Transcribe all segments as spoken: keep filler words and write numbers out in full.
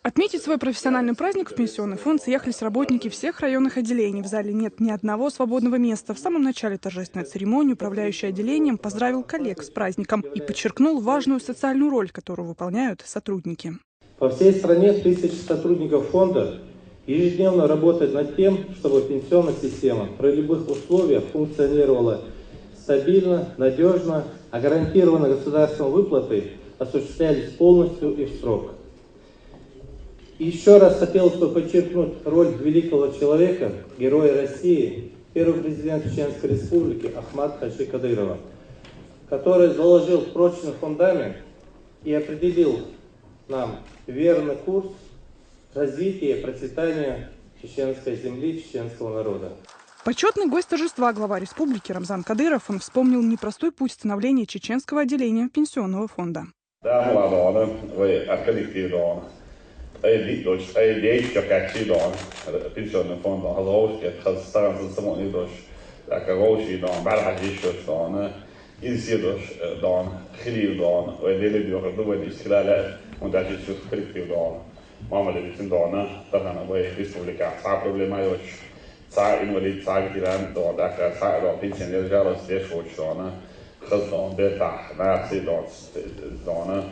Отметить свой профессиональный праздник в пенсионный фонд съехались работники всех районных отделений. В зале нет ни одного свободного места. В самом начале торжественной церемонии управляющий отделением поздравил коллег с праздником и подчеркнул важную социальную роль, которую выполняют сотрудники. По всей стране тысячи сотрудников фонда ежедневно работают над тем, чтобы пенсионная система при любых условиях функционировала стабильно, надежно, а гарантированные государством выплаты осуществлялись полностью и в срок. Еще раз хотелось бы подчеркнуть роль великого человека, героя России, первого президента Чеченской Республики Ахмат Хаджи Кадырова, который заложил прочный фундамент и определил нам верный курс развития и процветания чеченской земли, чеченского народа. Почетный гость торжества, глава республики Рамзан Кадыров, он вспомнил непростой путь становления чеченского отделения пенсионного фонда. Даа муха доона вай ар коллектив доона. Ай дит дош, ай дейт чокачи доона. Пенсионный фонд доона. Хазовш кет хаз саган сан самони дош. Дака гоши доона, бархажи шош доона. Инси дош доона, хилив доона. Вай дели доона, дубай диш хилале, он даже сус коллектив доона. Мама ле битин доона, тахана вай республика са проблема йош. Са инвалид, са ветеран доона, дака са доона, пенсионер жалость деш воч доона. Хаз доона, бетах, наци доона, доона.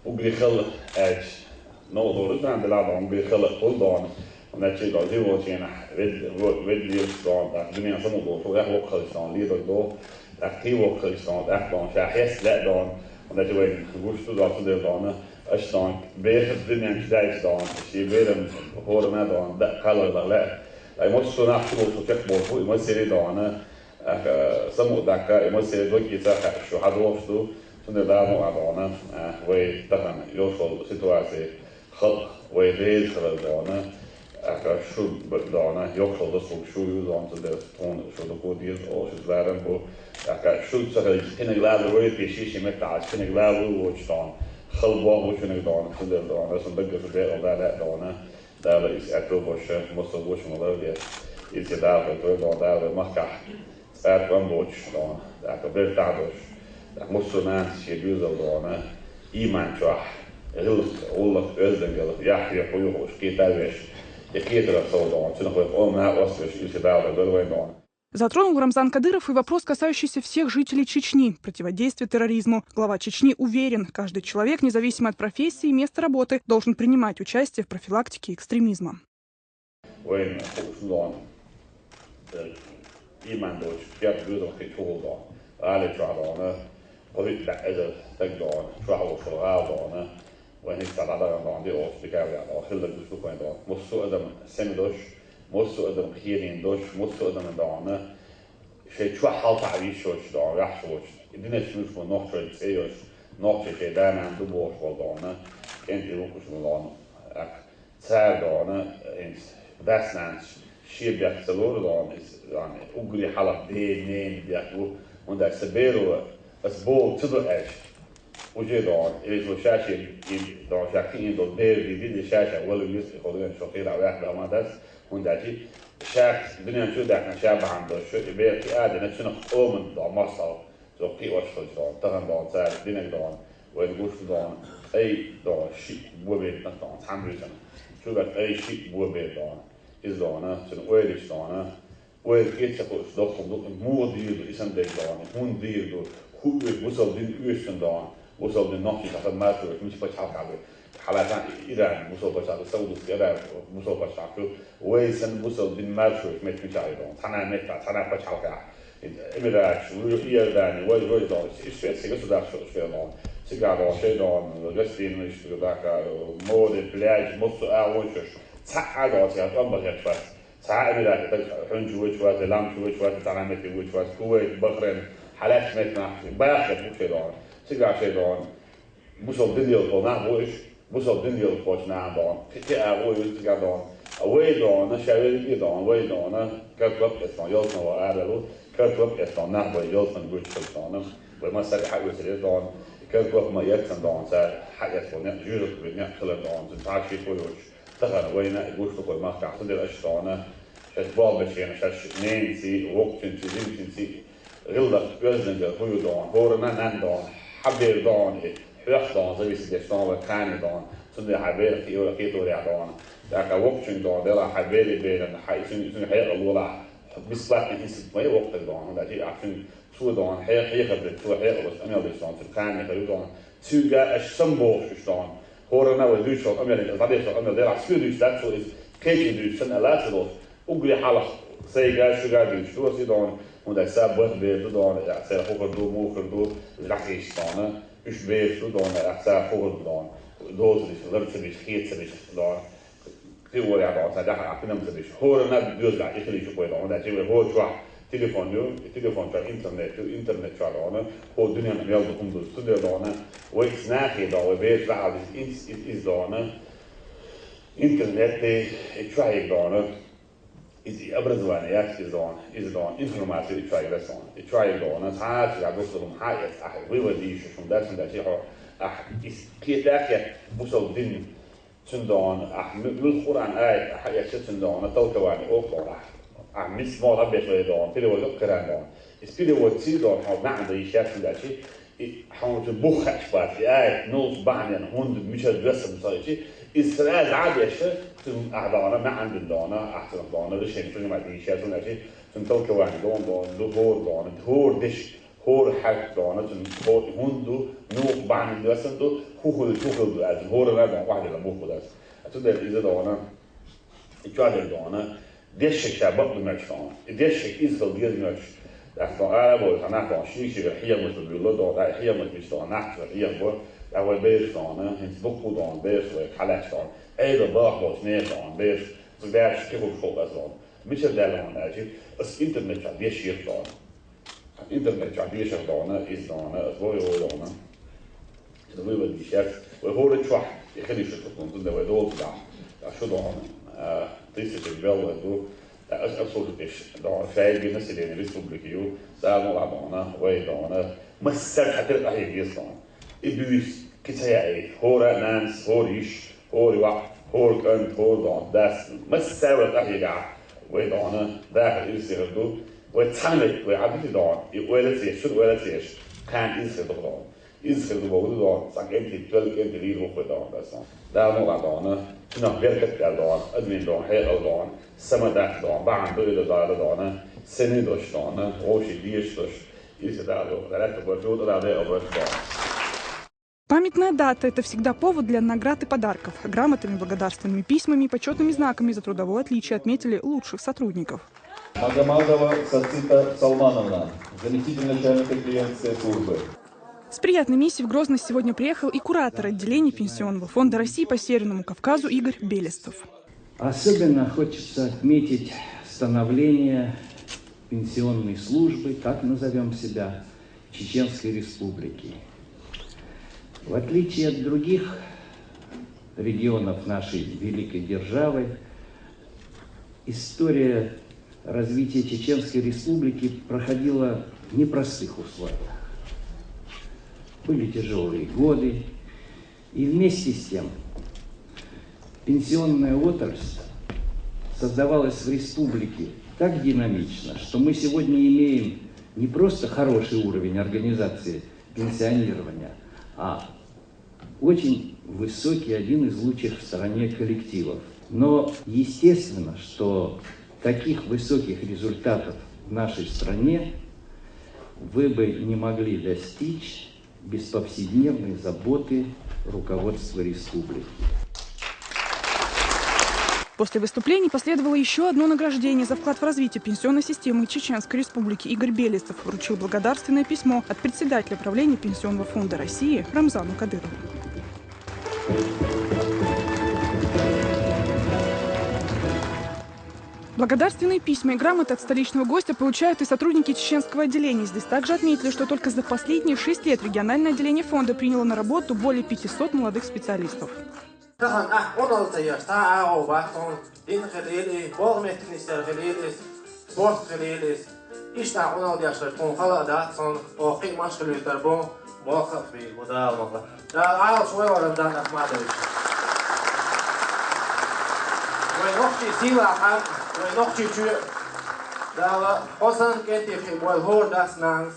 Угри хал эч, но дору дан дела доона, угри хал хул доона. Значит, доона, живо чена, вед, вед лир доона, дака дуния саму доона, я вок хал доона, лир доона. Ах, ти вок хал доона, ах, доона, ша хес ле доона. Значит, вай гушту доона, доона. Аш доона, бехас дуния чдайс доона, ши берам хорна доона, да калар да ле. Ай мос сунах су су чек болфу, и мос сери доона. Ах, саму дака, и мос сери доки ца шу хадовш ду. Сунде да му а доона. Ах, вай тахан йошол ситуация. Халкъ вай гӀеза хилар доана, аьлча шу доана, йоккхал досул шу ю доана, цу дерс тхуна шу дукха деза, оаш из ларам бу. Аьлча шу ца хилча, кхинаг лалар вай пеши ши меттаӀаш, кхинаг лалар вочу доана. Хал боху шунаг доана, цу дерс доана, сан даггара шу бекъал да лаьа доана. Дала из аьтто боша, мосо боша мала ве. Из я Дала вай твой доана, Дала вай махкахь. ЦӀаьркъа ам боцуш доана, тӀаккха бертахь долуш, тӀаккха муссурманца шен доьзал доана, ийман чохь, гӀиллакх, гӀуллакх, оьздангалла, яхь ве хьуй хууш, кхета а веш, и кхетарах сов доана, цунах вай къоман а ослуш, илча Дала дара вайн доана. Затронул Рамзан Кадыров и вопрос, касающийся всех жителей Чечни, противодействия терроризму. Глава Чечни уверен, каждый человек, независимо от профессии и места работы, должен принимать участие в профилактике экстремизма. Вайн хууш доана, э, ийман доцуш, кеп гуьзал хи чухул доана, гӀали чохь доана, кхо хӀуьтту баьӀ эзар стаг доана, чохь волуш гӀала доана, вайн хӀинца дӀадахана доана, ди оцу дикавлехь доана, хилла гуш ду вайн доана. Массо а адам сема дош, массо а адам кхерийна дош, массо а адам доана, шайн чохь хьалтаӀа вийшочу доана, ваьхьаш воцу. И динаш муьлш бу нохчой цӀе йош, нохчий шайн да-нана ду бохуш волу доана, кӀентий вукхуш ма доана. Цара доана, хӀинца дас-нанас шен бехк ца лора доана, иза, доана, уггаре хьалха ден-ненан бехк бу, хӀунда аьлча сан беро ас боху ца до аьлча, уже доана, иза ша шен, и доана, ша кхиъна долу бер дийдина, ша-ша вала веза, и хӀо дуьйна шо кхийрахь ваьхна ма дац, хӀунда аьлча ша дуьнен чу а даьккхина, ша бахьана долуш, и бер кхиа а дина, цунах къоман доана, масал. Цо кхиош хилча доана, тахана доана, цара динарг доана, вайна гуш ду доана, ткъе доана, шиъ бо бер нах доана, цхьана буьйсанна. Цуьнга ткъе шиъ бо бер доана. Иза доана, цуьнан ойла йиш доана. Ойла кхета ца хууш, доккха ду, муха дийр ду, и санна дерг доана, хӀунда дийр ду, хӀун оьшу, бусалба дин оьшу цунна доана, бусалба дин нохчий хьахан маршо оьшу, мича пачхьалкхахь бу. Хьалаьцна Иран, бусалба пачхьалкх, Саудовский Аравия, бусалба пачхьалкх ду, вай санна бусалба дин маршо оьшу меттиг мичахь ю доана, цхьана меттахь, цхьана пачхьалкхехь. Эмират, Иордани, вай, вай дон, и шведский государство уж хир дон. Цигахь дон, шайн дон, гостиница, дака, море, пляж, массо а агӀончаш. Цхьа а дон, цигахь тӀом бан хеташ вац. Цхьа а Эмират, так, хьуьнчу вуьйчу вац, ламчу вуьйчу вац, цхьана метте вуьйчу вац, Кувейт, Бахрейн, хьалаьцна меттанахь, баха хет бу шайн дон. Цигахь шайн дон. Бусалба дин лелхо нах бу уьш, бусалба дин лелхочу нахана дон, кхин кхин а агӀо ю цигахь дон. А вай дон, ша верриге а дон, вай дон, картоп эцна дон, ялсамане ван ара ву, картоп эцна дон, нах бай ялсамане гучу хилча дон. Вай массаьрга хьаоьцур яра дон, картоп ма эцна дон, цара хьаэцна некъ, жуьжат бен некъ хилар дон, цуьнан цхьа а шеко йоцуш, тахана вайна а гуш ду вай махкахь, цундела аша дон, шаьш болх бечу хенахь, шаьш ненаций, воккхачуьнций, жимачуьнций, гӀиллакх оьздангалла хӀун ю дон, хӀоранна а нанна дон, хьан бер дон, и хьоьх дон, зависит деш дон, вай кхане дон, Цундела хьа бер кхио-, кхетарехь дона. ТӀаккха воккхачуьнга дона, делахь хьа бере беран, хьа и цуьнан, цуьнан хьекъал лолахь, бесплатный институт ма яц воккхачуьнга дона, хӀунда аьлча ахь цуьнан цо дона, хье-, хьехар дерг, цо хьекъал долуш, къамел деш дона, цуьнан кхана хир ю дона. Цуьнга аша самабохуш уьш дона. ХӀоранна а вай дуьйцуш долу къамел, дӀадеш долу къамел делахь, соьга дуьйцуш дац цо иза, кхечунна дуьйцуш санна, аьлла ца долуш. Уггаре хьалха сайга, шуьга дуьйцуш ду аса и дона, хӀунда аьлча сан бархӀ бер ду дона, церан хӀун хир ду, муха хир ду, иза дӀахьийзаш дона. Уьш бераш ду дона, ахьа ца хӀун хир ду дона, доцурш, лар ца беш, хета ца беш дона. Кхин а варехь дона, цхьа дахьа ахь хӀинам ца беш. ХӀоранна а доьзалехь и хила йиш ю вай дона, хӀунда аьлча вай хӀора чохь телефон ю, и телефон чохь интернет ю, интернет чохь дона, хӀора дуьненна мел ду хӀума ду. Цундела дона, вай иза нахе дона, вай бераш дӀахьалдича, иза, иза, иза дона, интернет тӀе, и чохь дона. Иза и образование яц иза дона, иза дона, информацию и чохь яра дона. И чохь яра дона, цхьа а ца дусург хьан эца ахь, вывод йийшуш хӀума дац, хӀунда аьлча хьо ахь, иза кхета а кхетта, бусалба дин, цуьнан дона, ахь м-, муьлхха Къуръан аят ахь эцча, цуьнан дона, толкование оха дона, ахь, ахь мис мо а беш вай дона, перевод а каран дона. Иза перевод ца дона, хьо маьӀна дан йиш яц, хӀунда аьлча, и хьуна цуьнан бух хаьаш бац, и аят, нуьцкъ бахьанена, хӀунда, мичара доьссина ца хилча, иза сразу дӀа а деш, цуьнан ахь дона, маьӀна дина дона, ахь цунах дона, решение принимать дийша, цунах аьлча, цуьнан толкование дона, дона, ду хӀора дона, хӀора деш, хӀора хьаьрк дона, цуьнан хӀора хӀунда ду, нуьцкъ бахьанена доьссина ду, хӀун хилча, хӀун хила ду аьлла, цуьнан хӀоранна а дона, охьадилла бух бу дац. Цундела иза дона, и чохь дерг дона, дешшиг ша бакъ ду моьттуш хьуна. И дешшиг иза хила деза моьттуш. ТӀаккха хьуна ара а бовлуш, хьан нах хьуна шен-шен хьехамаш ду буьллу дона, хьехамаш мича дона, нах чу хьехам бо, ткъа вай бераш дона, хӀинца дуккха а дона, бераш вай хьалаьцна дона. Ӏедал бахьа болчу нехан дона, бераш, цу бераш кхин хӀумаш хила деза дона. Мичара даьлла хьуна аьлча, аса интернет чохь деш еза дона. Интернет чохь дешар дона, иза дона, аса бо йогӀу дона. Иза вывод йиш яц. Вай хӀора чохь и хилиш ду, цундела вай долчу дахь. Ткъа шу дона, а, тысяча белла ду, ткъа аса обслуживать деш дона, шайга население республики ю, Дала мукъ лахь дона, вай дона. Массаьрга хьан тера къахьега еза дона. И буьйса кхин ца яий, хӀора нанас, хӀора йиш, хӀора йоӀ, хӀора кӀант, хӀора дона, дас, массаьрга вай къахьегахь, вай дона, дахар ирсе хир ду, вай цхьаьна вай Ӏадити дона, и ойла ца еш, шуна ойла ца еш, кхана иза хир ду дона. Иза хир ду бохург ду дона, цхьа кӀентий, тоьлла кӀентий лийр ву вай дона, дас дона. Дала мукъ лахь дона, цунах беркат а баьлла дона, адамийн дона, хьекъал дона, сама дац дона, бахьана ду и ду Дала дона, сене дош дона, вовшийн дезаш дош, иза Дала дона, лаьтта бо, чу Дала декъа бо дона. Памятная дата — это всегда повод для наград и подарков. Грамотами, благодарственными письмами и почётными знаками «За трудовое отличие» отметили лучших сотрудников. Магомадова Сацита Салмановна, заместитель начальника клиентской службы. С приятной миссией в Грозный сегодня приехал и куратор отделения Пенсионного фонда России по Северному Кавказу Игорь Белестов. Особенно хочется отметить становление пенсионной службы, так назовём себя, Чеченской Республики. В отличие от других регионов нашей великой державы, история развития Чеченской Республики проходила в непростых условиях. Были тяжёлые годы, и вместе с тем пенсионная отрасль создавалась в республике так динамично, что мы сегодня имеем не просто хороший уровень организации пенсионирования, а очень высокий, один из лучших в стране коллективов. Но естественно, что таких высоких результатов в нашей стране вы бы не могли достичь без повседневной заботы руководства республики. После выступлений последовало ещё одно награждение за вклад в развитие пенсионной системы Чеченской Республики. Игорь Белестов вручил благодарственное письмо от председателя правления Пенсионного фонда России Рамзану Кадырову. Благодарственные письма и грамоты от столичного гостя получают и сотрудники чеченского отделения. Здесь также отметили, что только за последние шесть лет региональное отделение фонда приняло на работу более пятисот молодых специалистов. Тахана ахь къуналца еш, цхьа а агӀо бац хьуна, дин хилийла и, болх меттиг нисъяр хилийла иза, спорт хилийла иза. Иштта ахь къуналца еш, тхуна хала а дац хьуна, оха кхин а машкалуьйтар бу, болх а бийр бу Дала мукъ лахь. Дала Ӏалаш вай вара Рамзан Ахмадович. Вай нохчий сийлахь къам, вай нохчий чоь. Дала хьо санна кӀентий хи бойла хӀора дас-нанас.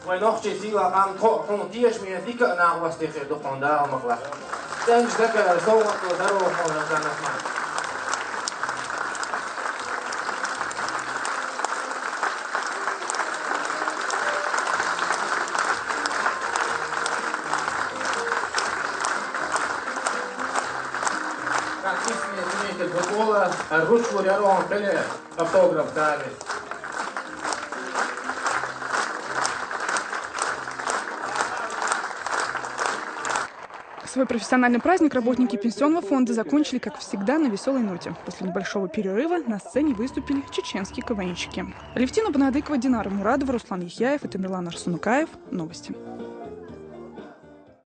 Вай нохчий сийлахь къам тхо а хьуна тешаме дика а накъостий хир ду хьуна Дала мукъ лахь. Sen bizga sovg'a qilib, darrov qoldirsan, rahmat. Подписывайте футбола, ручку рядом, автограф дали. Свой профессиональный праздник работники Пенсионного фонда закончили, как всегда, на веселой ноте. После небольшого перерыва на сцене выступили чеченские КВНщики. Алевтина Бонадыкова, Динара Мурадова, Руслан Яхьяев и Тамерлан Арсунукаев. Новости.